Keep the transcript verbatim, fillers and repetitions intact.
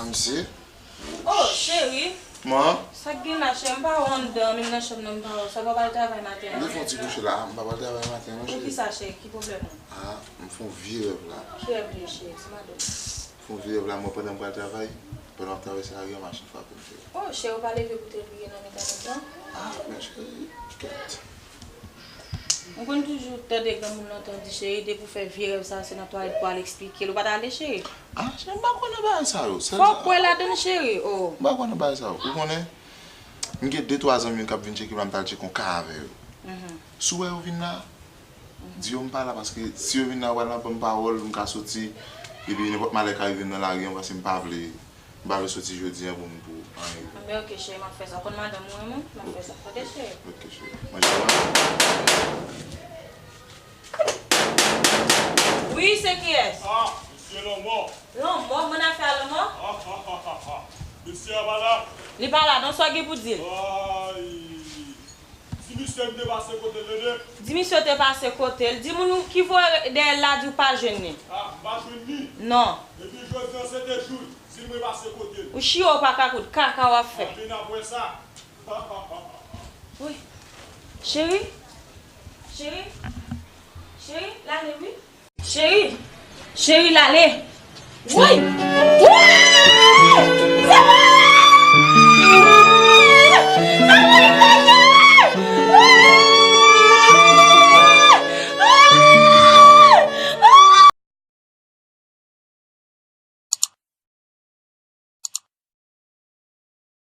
Mesye. Oh, cheri. Kòman? Sa k gen la, cheri? M pa wè w anndan, menm nan chanm nan, m pa wè w. Sa w pa pral travay maten an? M te fè yon ti kouche la, m pa pral travay maten an, non, cheri. Poukisa, cheri? Ki pwoblèm ou? Ah, m fè yon vye rèv la. Ki rèv li ye, cheri? Di m non. M fè yon vye rèv la, mwen, pandan m pral travay, pandan m ap travèse lari an, machin frape m, cheri. Oh, cheri, ou pa leve pou te priye nan mitan nèt lan? Ah, men cheri, kèt. Mwen konn toujou tande granmoun nan tan di, cheri, depi w fè vye rèv sa, se nan twalèt pou al eksplike l. Ou pa t ale, cheri? Ah, cheri, m pa konn nan bagay sa yo. Fò w kwè ladan l, cheri. Oh. M pa konn nan bagay sa yo. Ou konnen, m gen de twa zanmi m k ap vin tcheke m la, m t al tcheke yon ka avè yo. Si w wè yo vin la, di yo m pa la, paske si yo vin la, yo pral ban m pawòl, m ka soti, epi nenpòt malè ka rive m nan lari an, paske m pa vle M pa vle soti jodi a pou m pou anyen. Anben, oke, cheri, m ap fè sa. Ou konn madanm ou renmen w, m ap fè sa. Tande, cheri. Oke, cheri. Manje w a? Wi, se kiyès? Ah, mesye Lanmò. Lanmò? Mwen afè a Lanmò? Ah, ah, ah, ah, ah. Mesye a pa la? Li pa la, non, sa w gen pou di l? Ay. Di misye m te pase kote l, tande. Di misye w te pase kote l. Di moun ou ki voye dèyè l la di w pa jwenn li. Ah, m pa jwenn li? Non. Epi jodi an se te jou l. Di l mwen pase kote l. Ou chiwo pa ka kout kaka w ap fè. Anben n ap wè sa. Wi. Cheri. Cheri. Cheri, l ale wi. Cheri, cheri, l ale. Woy! Woy! Se mwen!